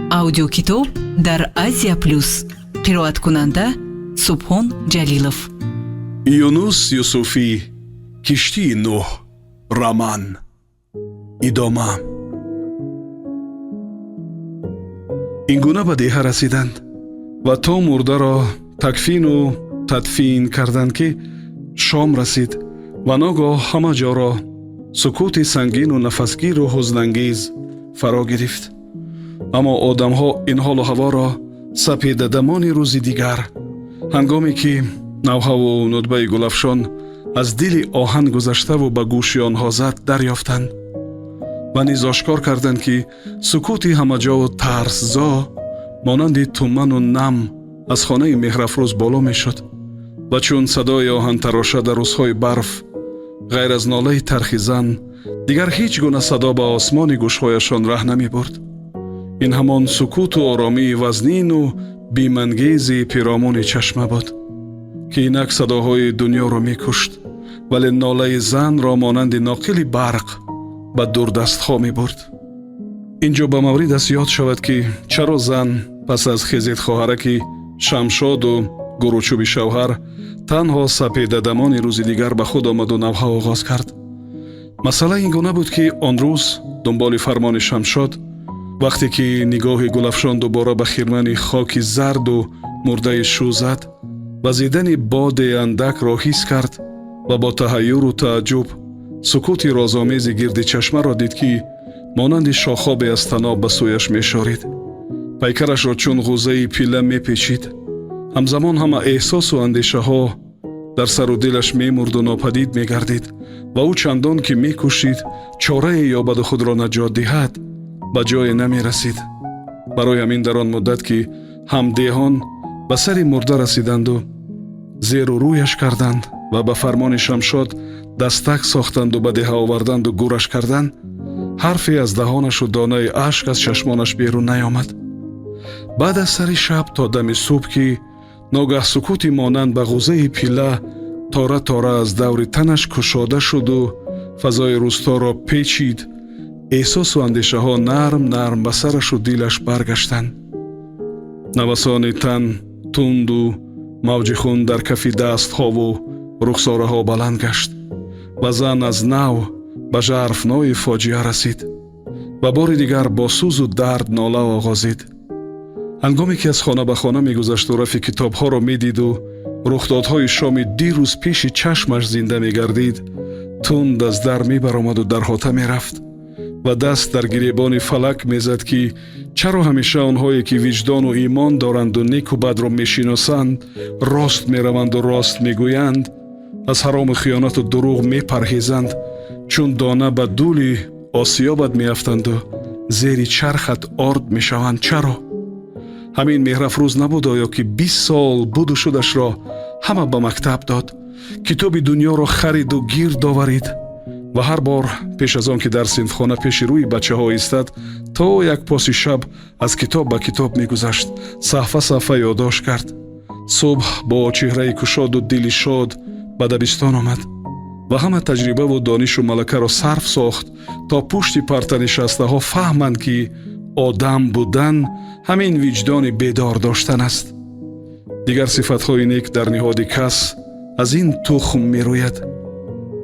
Аудиокитоб дар Азия Плюс. Қироаткунанда Субҳон Ҷалилов. Юнус Юсуфӣ, «Киштии Нӯҳ», роман, идома. Ин гуна ба деҳа расиданд ва то мурдаро такфину тадфин карданд, ки шом расид ва ногоҳ ҳама ҷоро сукути сангину нафасгиру ҳузнангез фаро гирифт. Аммо одамҳо ин ҳолу ҳаворо сапедадамони рӯзи дигар, ҳангоме ки навҳаву нутбаи Гулафшон аз дили оҳан гузаштаву ба гӯши онҳо зад, дарёфтанд ва низ ошкор карданд, ки сукути ҳамаҷову тарсзо монанди туману нам аз хонаи Меҳрафрӯз боло мешуд ва чун садои оҳантароша дар рӯзҳои барф, ғайр аз нолаи тархи зан, дигар ҳеҷ гуна садо ба осмони гӯшҳояшон раҳ намебурд. Ин ҳамон сукуту оромии вазнину бимангези пиромуни чашма буд, ки инак садоҳои дунёро мекушт, вале нолаи занро монанди ноқили барқ ба дурдастҳо мебурд. Ин ҷо ба маврид аст ёд шавад, ки чаро зан пас аз хезедхоҳараки Шамшоду гуручӯби шавҳар танҳо сапедадамони рӯзи дигар ба худ омаду навҳа оғоз кард. Масъала ин гуна буд, ки он рӯз дунболи фармони Шамшод, вақте ки нигоҳи Гулафшон дубора ба хирмани хоки зарду мурдаи шу зад, вазидани боде андакро ҳис кард ва бо таҳайюру тааҷҷуб сукути розомези гирди чашмаро дид, ки монанди шохобе аз таноб ба сӯяш мешорид, пайкарашро чун ғӯзаи пила мепечид. Ҳамзамон ҳама эҳсосу андешаҳо дар сару дилаш мемурду нопадид мегардид ва ӯ чандон ки мекӯшид чорае ёбаду худро наҷот диҳад, ба ҷое намерасид. Барои ҳамин дар он муддат, ки ҳамдеҳон ба сари мурда расиданду зеру рӯяш карданд ва ба фармони Шамшод дастак сохтанду ба деҳа оварданду гӯраш карданд, ҳарфе аз даҳонашу донаи ашк аз чашмонаш берун наёмад. Баъд аз сари шаб то дами субҳ, ки ногаҳ сукути монанд ба ғӯзаи пила тора тора аз даври танаш кушода шуду фазои рӯсторо печид, эҳсосу андешаҳо нарм нарм ба сарашу дилаш баргаштанд. Навасони тан тунду мавҷи хун дар кафи дастҳову рухсораҳо баланд гашт ва зан аз нав ба жарфнои фоҷиа расид ва бори дигар бо сӯзу дард нола оғозид. Ҳангоме ки аз хона ба хона мегузашту рафи китобҳоро медиду рухдодҳои шоми дирӯз пеши чашмаш зинда мегардид, тунд аз дар мебаромаду дар ҳота мерафт ва даст дар гиребони фалак мезад, ки чаро ҳамеша онҳое, ки виҷдону имон доранду неку бадро мешиносанд, рост мераванду рост мегӯянд, аз ҳарому хиёнату дурӯғ мепарҳезанд, чун дона ба дули осиёбат меафтанду зери чархат орд мешаванд? Чаро ҳамин Меҳрафрӯз набуд оё, ки 20 сол буду шудашро ҳама ба мактаб дод, китоби дунёро хариду гирд оварид ва ҳар бор пеш аз он ки дар синфхона пеши рӯи бачаҳо истад, то як поси шаб аз китоб ба китоб мегузашт, саҳфа саҳфа ёддошт кард, субҳ бо чеҳраи кушоду дили шод ба дабистон омад ва ҳама таҷрибаву донишу малакаро сарф сохт, то пушти парта нишастаҳо фаҳманд, ки одам будан ҳамин виҷдони бедор доштан аст. Дигар сифатҳои нек дар ниҳоди кас аз ин тухм мерӯяд.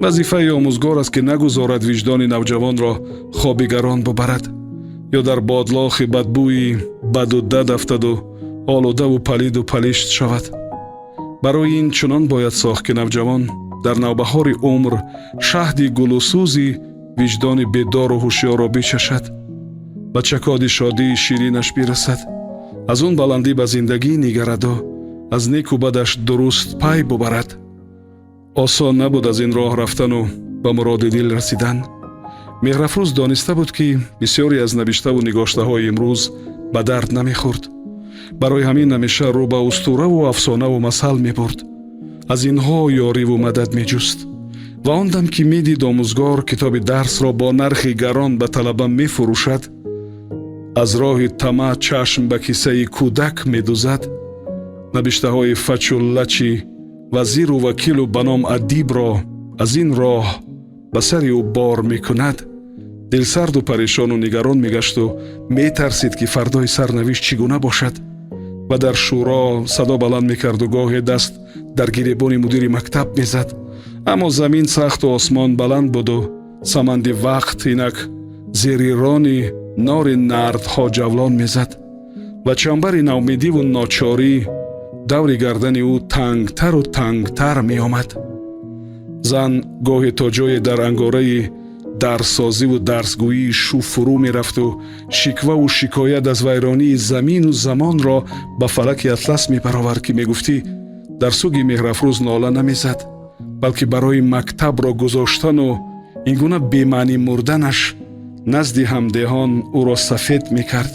Вазифаи омӯзгор аст, ки нагузорад виҷдони навҷавонро хобигарон бубарад ё дар бодлохи бадбӯи баду дад афтаду олудаву палиду палишт шавад. Барои ин чунон бояд сохт, ки навҷавон дар навбаҳори умр шаҳди гулусӯзи виҷдони бедору ҳушёрро бичашад, ба чакоди шодии ширинаш бирасад, аз он баландӣ ба зиндагӣ нигараду аз неку бадаш дуруст пай бубарад. Осон набуд аз ин роҳ рафтану ба муроди дил расидан. Меҳрафрӯз дониста буд, ки бисёре аз навиштаву нигоштаҳои имрӯз ба дард намехӯрд. Барои ҳамин ҳамеша рӯ ба устураву афсонаву масал мебурд, аз инҳо ёриву мадад меҷуст. Ва он дам ки медид омӯзгор китоби дарсро бо нархи гарон ба талаба мефурӯшад, аз роҳи тама чашм ба кисаи кӯдак медузад, навиштаҳои фачу лачи вазиру вакилу ба ном адибро аз ин роҳ ба сари ӯ бор мекунад, Дилсарду парешону нигарон мегашту метарсид, ки фардои сарнавишт чӣ гуна бошад, ва дар шӯро садо баланд мекарду гоҳе даст дар гиребони мудири мактаб мезад. Аммо замин сахту осмон баланд буду саманди вақт инак зери рони нори нардҳо ҷавлон мезад ва чамбари наумедиву ночорӣ даври гардани ӯ тангтару тангтар меомад. Зан гоҳе то ҷое дар ангораи дарссозиву дарсгӯии шу фурӯ мерафту шикваву шикоят аз вайронии замину замонро ба фалаки атлас мебаровард, ки мегуфтӣ дар суги Меҳрафрӯз нола намезад, балки барои мактабро гузоштану ин гуна бемаънӣ мурданаш назди ҳамдеҳон ӯро сафед мекард.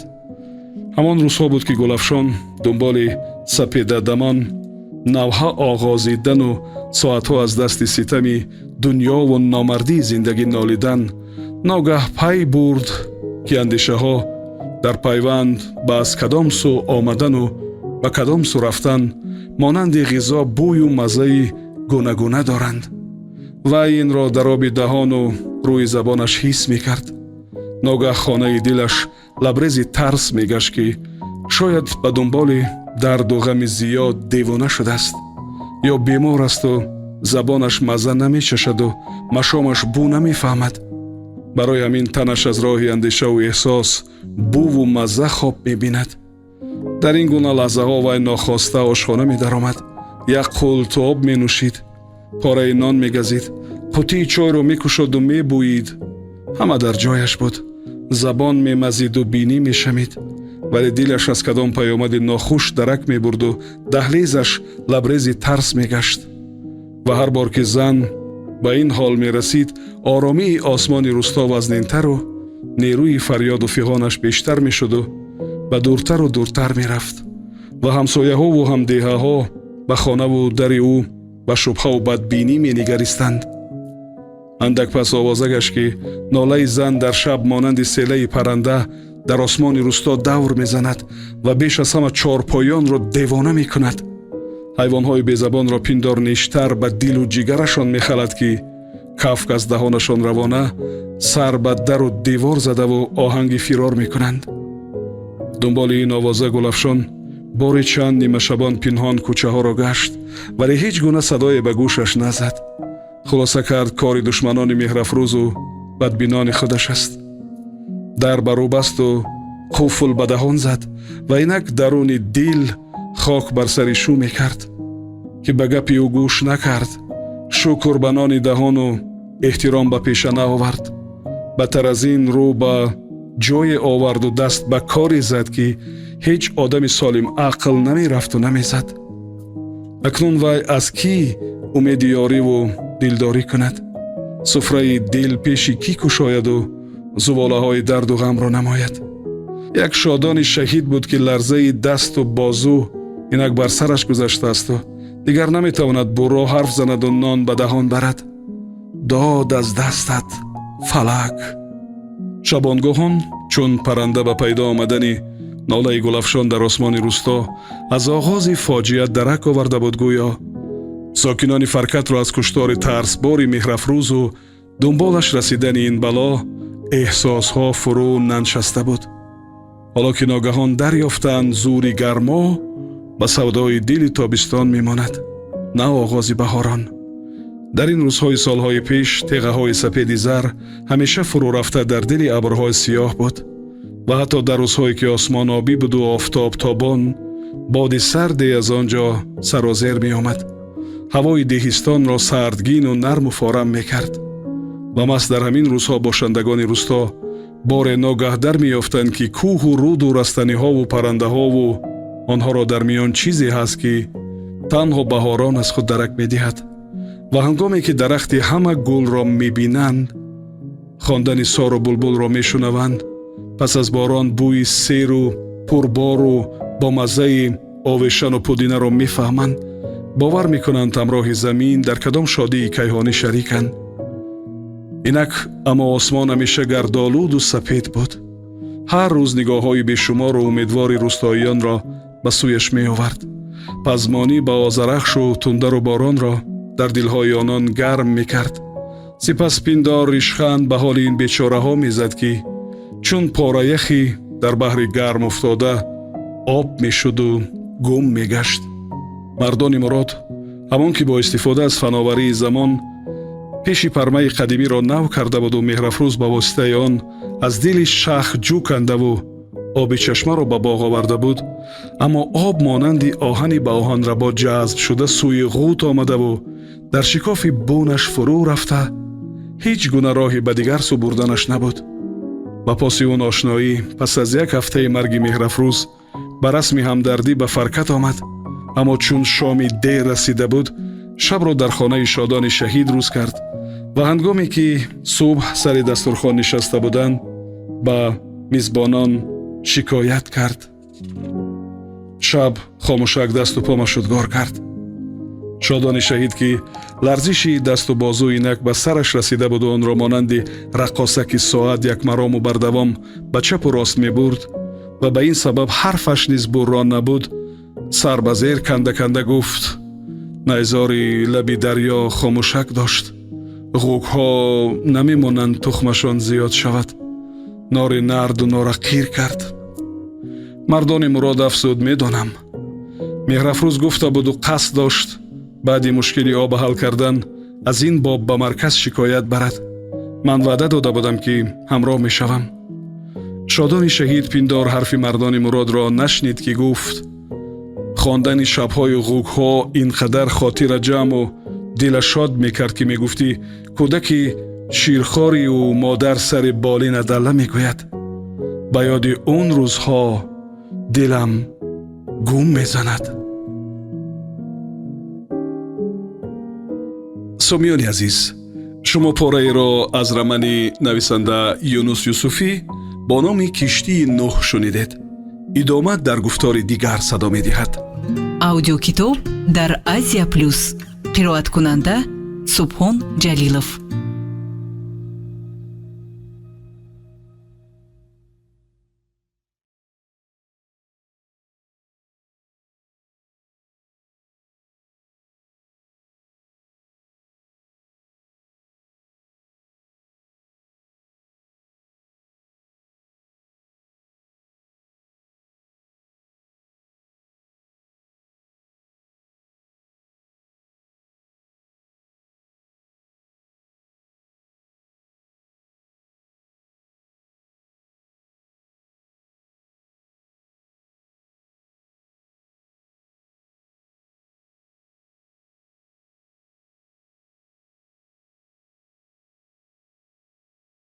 Ҳамон рӯзҳо буд, ки Гулафшон дунболи сапедадамон навҳа оғозидану соатҳо аз дасти ситами дунёву номардии зиндагӣ нолидан, ногаҳ пай бурд, ки андешаҳо дар пайванд ба аз кадом сӯ омадану ба кадом сӯ рафтан монанди ғизо бӯю маззаи гунагуна доранд. Вай инро дар оби даҳону рӯи забонаш ҳис мекард. Ногаҳ хонаи дилаш лабрези тарс мегашт, ки шояд ба дунболи дарду ғами зиёд девона шудааст ё бемор асту забонаш мазза намечашаду машомаш бӯ намефаҳмад. Барои ҳамин танаш аз роҳи андешаву эҳсос бӯву мазза хоб мебинад. Дар ин гуна лаҳзаҳо вай нохоста ошхона медаромад, як қулту об менӯшид, пораи нон мегазид, қутии чойро мекушоду мебӯид. Ҳама дар ҷояш буд, забон мемазиду бинӣ мешамид, вале дилаш аз кадом паёмади нохуш дарак мебурду даҳлезаш лабрези тарс мегашт. Ва ҳар бор ки зан ба ин ҳол мерасид, оромии осмони рӯсто вазнинтару нерӯи фарёду фиғонаш бештар мешуду ба дуртару дуртар мерафт ва ҳамсояҳову ҳамдеҳаҳо ба хонаву дари ӯ ба шубҳаву бадбинӣ менигаристанд. Андак пас овоза гашт, ки нолаи зан дар шаб монанди селаи парранда дар осмони рӯсто давр мезанад ва беш аз ҳама чорпоёнро девона мекунад. Ҳайвонҳои безабонро пиндор нештар ба дилу ҷигарашон мехалад, ки кафк аз даҳонашон равона, сар ба дару девор задаву оҳанги фирор мекунанд. Дунболи ин овоза Гулафшон бори чанд нимашабон пинҳон кӯчаҳоро гашт, вале ҳеҷ гуна садое ба гӯшаш назад. Хулоса кард, кори душманони Меҳрафрӯзу бадбинони худаш аст. Дар бар ӯ басту қуфл ба даҳон зад ва инак даруни дил хок бар сари шу мекард, ки ба гапи ӯ гӯш накард, шукр ба нони даҳону эҳтиром ба пеша наовард. Бадтар аз ин, рӯ ба ҷое оварду даст ба коре зад, ки ҳеҷ одами солим ақл намерафту намезад. Акнун вай аз кӣ умеди ёриву дилдорӣ кунад? Суфраи дил пеши кӣ кушояду зуволаҳои дарду ғамро намояд? Як шодони шаҳид буд, ки ларзаи дасту бозу инак бар сараш гузаштаасту дигар наметавонад бурро ҳарф занаду нон ба даҳон барад. Дод аз дастат, фалак! Шабонгоҳон, чун парранда ба пайдо омадани нолаи Гулафшон дар осмони рӯсто аз оғози фоҷиа дарак оварда буд, гӯё сокинони Фаркатро аз куштори тарсбори Меҳрафрӯзу дунболаш расидани ин бало эҳсосҳо фурӯ наншаста буд. Ҳоло ки ногаҳон дарёфтанд, зӯри гармо ба савдои дили тобистон мемонад, на оғози баҳорон. Дар ин рӯзҳои солҳои пеш теғаҳои сапеди зар ҳамеша фурӯ рафта дар дили абрҳои сиёҳ буд ва ҳатто дар рӯзҳое ки осмон обӣ буду офтоб тобон, боди сарде аз он ҷо сарозер меомад, ҳавои деҳистонро сардгину нарму форам мекард. Ва маҳз дар ҳамин рӯзҳо бошандагони рӯсто боре ногаҳ дар меёфтанд, ки кӯҳу руду растаниҳову паррандаҳову онҳоро дар миён чизе ҳаст, ки танҳо баҳорон аз худ дарак медиҳад. Ва ҳангоме ки дарахти ҳама гулро мебинанд, хондани сору булбулро мешунаванд, пас аз борон бӯи серу пурбору бо маззаи овешану пудинаро мефаҳманд, бовар мекунанд, ҳамроҳи замин дар кадом шодии кайҳонӣ шариканд. Инак, аммо осмон ҳамеша гардолуду сапед буд. Ҳар рӯз нигоҳҳои бешумору умедвори рӯстоиёнро ба сӯяш меовард, пазмонӣ ба озарахшу тундару боронро дар дилҳои онон гарм мекард. Сипас Пиндор ришханд ба ҳоли ин бечораҳо мезад, ки чун пораяхи дар баҳри гарм уфтода об мешуду гум мегашт. Мардони Мурод, ҳамон ки бо истифода аз фановарии замон пеши пармаи қадимиро нав карда буду Меҳрафрӯз ба воситаи он аз дили шах ҷӯ кандаву оби чашмаро ба боғ оварда буд, аммо об монанди оҳани ба оҳанрабо ҷазб шуда сӯи ғут омадаву дар шикофи бунаш фурӯ рафта, ҳеҷ гуна роҳе ба дигар сӯ бурданаш набуд. Ба поси он ошноӣ пас аз як ҳафтаи марги Меҳрафрӯз ба расми ҳамдардӣ ба Фаркат омад, аммо чун шоми дер расида буд, шабро дар хонаи Шодони Шаҳид рӯз кард ва ҳангоме ки субҳ сари дастурхон нишаста буданд, ба мизбонон шикоят кард. Шаб хомӯшак дасту по машудгор кард. Шодони Шаҳид, ки ларзиши дасту бозу инак ба сараш расида буду онро монанди раққосаки соат якмарому бардавом ба чапу рост мебурд ва ба ин сабаб ҳарфаш низ буррон набуд, сар ба зер канда канда гуфт: «Найзори лаби дарьё хомӯшак дошт. Ғӯкҳо намемонанд тухмашон зиёд шавад. Нори нарду нора қир кард». Мардони Мурод афзуд: «Медонам, Меҳрафрӯз гуфта буду қасд дошт баъди мушкили оба ҳал кардан аз ин боб ба марказ шикоят барад. Ман ваъда дода будам, ки ҳамроҳ мешавам». Шодони Шаҳид пиндор ҳарфи Мардони Муродро нашнид, ки гуфт: «Хондани шабҳои ғӯкҳо ин қадар хотира ҷамъу дила шод мекард, ки мегуфтӣ кӯдаки ширхориу модар сари болина далла мегӯяд. Ба ёди он рӯзҳо дилам гум мезанад». Сомиёни азиз, шумо пораеро аз романи нависанда Юнус Юсуфӣ бо номи «Киштии Нуҳ» шунидед. Идома дар гуфтори дигар садо медиҳад. Аудиокитоб дар Азия Плюс. Қироаткунанда Субҳон Ҷалилов.